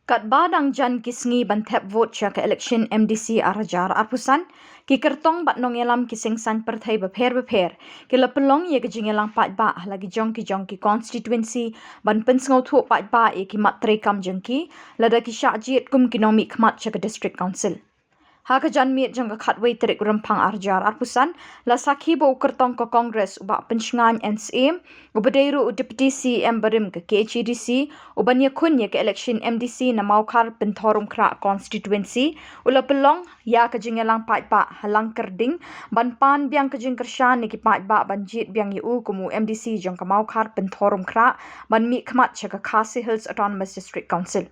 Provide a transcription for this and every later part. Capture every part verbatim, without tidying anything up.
Katba dang jan ki sngi ban thep vote sha ka election M D C ar hajar arphew san, ki kyrtong bad nongïalam ki seng saiñ pyrthei bapher bapher ki la pynlong ïa ka jingïalang paidbah ha la ki jong ki jong ki constituency ban pynsngewthuh paidbah ïa ki mat treikam jong ki, lada ki shah jied kum ki nongmihkhmat sha ka District Council. Ha ka janmiet jong ka khatwei tarik Rymphang ar hajar arphew san, la sakhi ba u kyrtong ka Congress u Bah Pynshngaiñ N Syiem, uba dei ruh u Deputy C E M barim ka K H A D C, uban ïakhun ïa ka election M D C na Mawkhar Pynthorumkhrah constituency, u la pynlong ïa ka jingïalang paidbah ha Langkyrding ban pan biang ka jingkyrshan na ki paidbah ban jied biang ïa u kum u M D C jong ka Mawkhar Pynthorumkhrah ban mihkhmat sha ka Khasi Hills Autonomous District Council.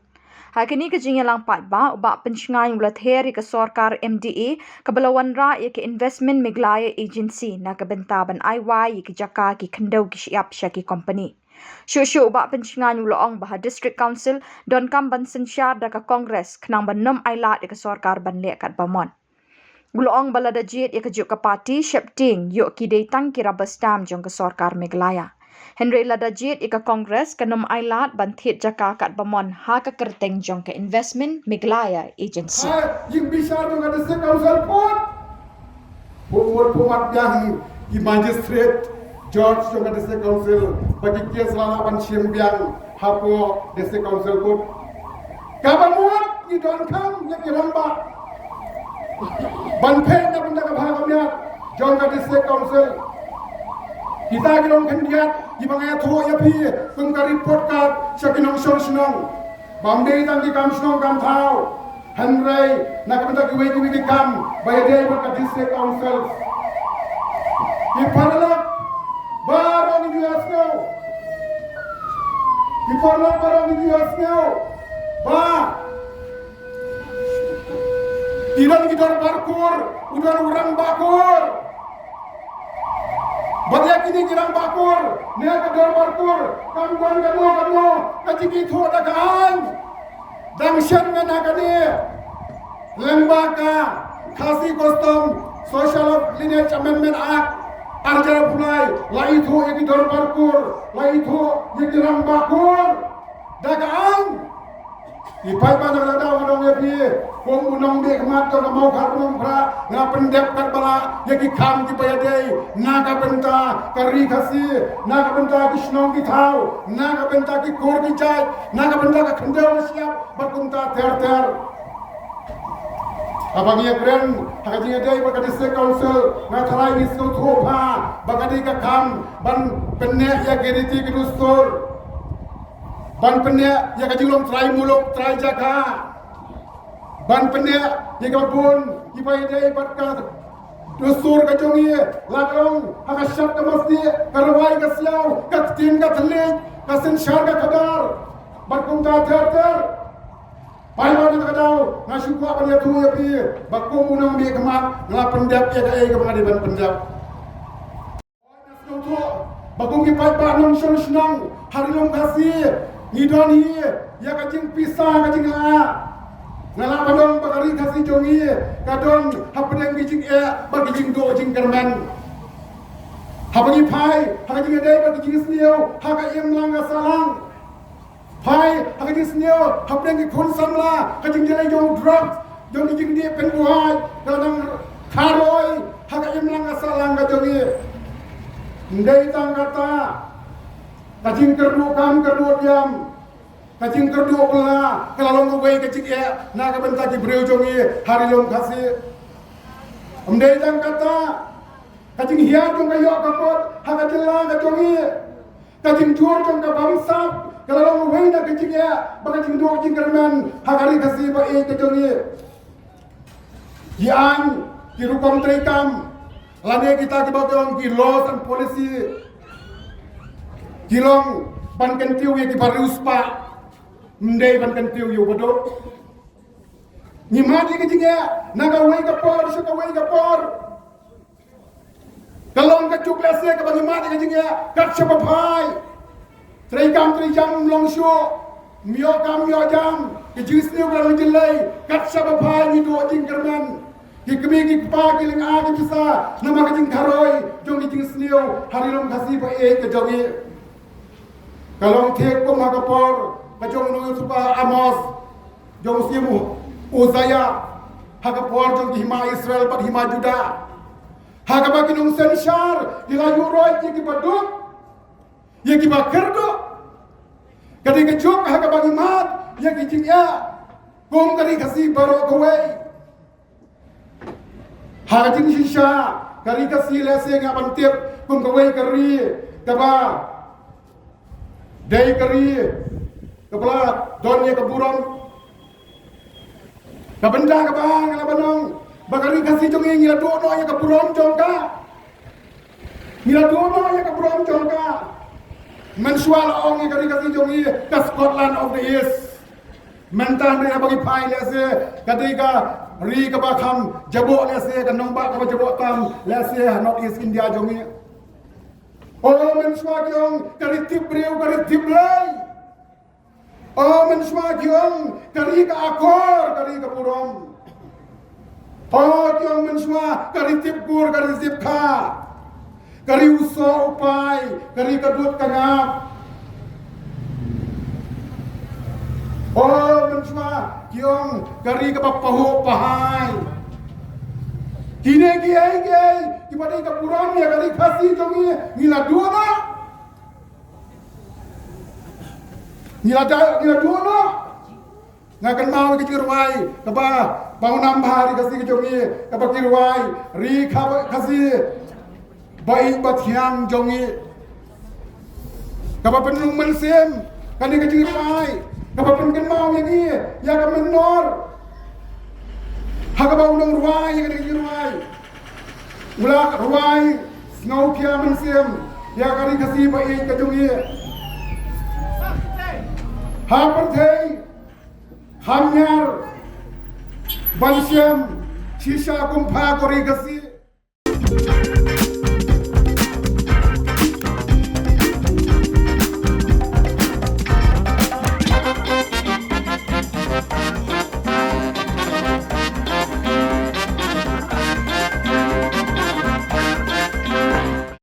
Ha kane ka jingïalang paidbah, u Bah Pynshngaiñ u la ther ïa ka sorkar M D A kaba la wanrah ïa ka Investment Meghalaya Agency na ka bynta ban ai wai ïa ki jaka ki khyndew ki shyiap sha ki kompani. Shuh shuh u Bah Pynshngaiñ u la ong ba ha District Council donkam ban synshar da ka Congress khnang ban ym ailad ïa ka sorkar ban leh katba mon. U la ong ba lada jied ïa kajuh ka party sheptieng, ïoh ki dei tang ki rubber stamp jong ka sorkar Meghalaya. Hynrei lada jied ïa ka Congress kan ym ailad ban thied jaka katba mon ha ka kyrteng jong ka Investment Meghalaya Agency. Ïing bishar jong ka District Council pud, pud pud pud mat biang ki magistrate judge jong ka District Council ba ki case la lah ban shim biang hapoh District Council pud. Kaba mut ngi donkam ïa ki rangbah ban peit na bynta ka bha ka miat jong ka District Council. Kita ki long khyndiat kiba nga ïathuh ïa phi kum ka report card sha ki nongshong shnong. Bym dei tang ki kam shnong kam thaw, hynrei na ka bynta kiwei kiwei ki kam ba ïadei bad ka District Council. Ki paralok baroh ngi ju ïohsngew. Ki paralok baroh ngi ju ïohsngew ba i don ki dorbar kur, u don u rangbah kur. Bad ïa kine ki rangbah kur ne ka dorbar kur, kam wan kano kano ka jingithuh da ka aiñ. Dang shen mynta kane lyngba ka Khasi Custom Social Lineage Amendment Act ar hajar arphew lai, la ithuh ïa ki dorbar kur, la ithuh ïa ki rangbah kur da ka aiñ. I paidbah, na kata ka daw nga ong ïa phi kum u nongmihkhmat jong ka Mawkhar Pynthorumkhrah, nga pyndep katba lah ïa ki kam kiba ïadei na ka bynta ka Ri Khasi, na ka bynta ki shnong ki thaw, na ka bynta ki kur ki jait, na ka bynta ka khyndew ka shyiap bad kumta ter ter. Haba ngi ïakren ha ka jingïadei bad ka District Council, nga tharai ngi sngewthuh bha ba ka dei ka kam ban pynneh ïa ki riti ki dustur, ban pynneh ïa ka jinglong trai muluk trai jaka, ban pynneh ïa ka bun kiba ïadei bad ka dustur ka jong ngi, la ka long ha ka shad ka masjid, ka rwai ka siaw, ka ktien ka thylliej, ka synshar ka khadar bad kumta ter ter. Paidbah, na kata ka daw nga shu kwah ban ïathuh ïa phi ba kum u nongmihkhmat nga la pyndep ïa kaei kaba nga dei ban pyndep. Ba kum ki paidbah nongshong shnong ha Ri Lum Khasi, ngi don hi ïa ka jingpisa ka jinglah. Nga lah ban ong ba ka Ri Khasi jong ngi ka don hapdeng ki jingeh bad ki jingduh jingkyrmen. Haba ngi phai ha ka jingïadei bad ki jingsniew ha ka imlang ka sahlang, phai ha ka jingsniew hapdeng ki khun samla, ka jingjlei jong drugs, jong ki jingdih pynbuaid ka dang kharoi ha ka imlang ka sahlang ka jong ngi. Ym dei tang kata, ka jingkyrduh kam kyrduh diam, ka jingkyrduh bylla ka la long kawei ka jingeh na ka bynta ki briew jong ngi ha Ri Lum Khasi. Ym dei tang kata, ka jinghiar jong ka ïoh ka kot ha ka jylla ka jong ngi, ka jingjur jong ka bamsap ka la long kawei na ka jingeh bad ka jingduh jingkyrmen ha ka Ri Khasi ba ïeit ka jong ngi. Ki aiñ, ki rukom treikam lane kita kiba ki ong ki laws and policy ki long ban kyntiew ïa kiba riewspah, ym dei ban kyntiew ïa uba duh. Ngi mad ïa ka jingeh na kawei ka por sha kawei ka por. Ka long ka juk lehse kaba ngi mad ïa ka jingeh kat shaba phai. Treikam treijam ym long shuh, ym ïoh kam ïoh jam, ka jingsniew ka long jyllei, kat shaba phai ngi duh jingkyrmen. Ki kmie ki kpa ki lynga ki pisa namar ka jingkharoi jong ki jingsniew ha Ri Lum Khasi ba ïeit ka jong ngi. Ka long thik kum ha ka por ka jong u nongïathuhlypa Amos. jong u Syiem Usaïah, ha ka por jong ki hima Israel bad hima Judah, ha kaba ki nongsynshar ki la ïuh roit ïa ki baduk, ïa ki bakyrduh. Ka dei ka juk ha kaba ngi mad ïa ki jingeh kum ka Ri Khasi baroh kawei. Ha ka jingshisha, ka Ri Khasi lehse nga ban tip kum kawei ka ri kaba dei ka ri kaba la don ïa ka burom. Ka bynta kaba nga la ban ong ba ka Ri Khasi jong ngi ngi la duh noh ïa ka burom jong ka. Ngi la duh noh ïa ka burom jong ka. Mynshuwa la ong ïa ka Ri Khasi jong ngi ka Scotland of the East. Mynta hynrei haba ngi phai lehse ka dei ka ri kaba kham jaboh, lehse ka nongbah kaba jaboh tam lehse ha North East India jong ngi. O mynshuwa ki ong ka ri tip briew, ka ri tip Blei. O mynshuwa ki ong ka ri ka akor, ka ri ka burom. O ki ong mynshuwa ka ri tip kur, ka ri tip kha, ka ri u soh u pai, ka ri ka dud ka ngap. O mynshuwa ki ong ka ri kaba pahuh pahai. Kine kiei kiei kiba dei ka burom ïa ka Ri Khasi jong ngi, ngi la duh noh. Ngi la da, ngi la duh noh. Nga kynmaw ïa ka jingrwai kaba pawnam bha ha Ri Khasi ka jong ngi, kaba ki rwai, Ri Kha-, Khasi ba ïeit ba thiang jong ngi. Kaba pynlong mynsiem kane ka jingrwai, kaba pynkynmaw ïa ngi ïa ka mynnor. Ha kaba u nongrwai ïa kane ka jingrwai u la rwai sngewkhia mynsiem ïa ka Ri Khasi ba ïeit ka jong ngi. Ha pyrthei kham ñiar ban shem shisha kum pha ko Ri Khasi.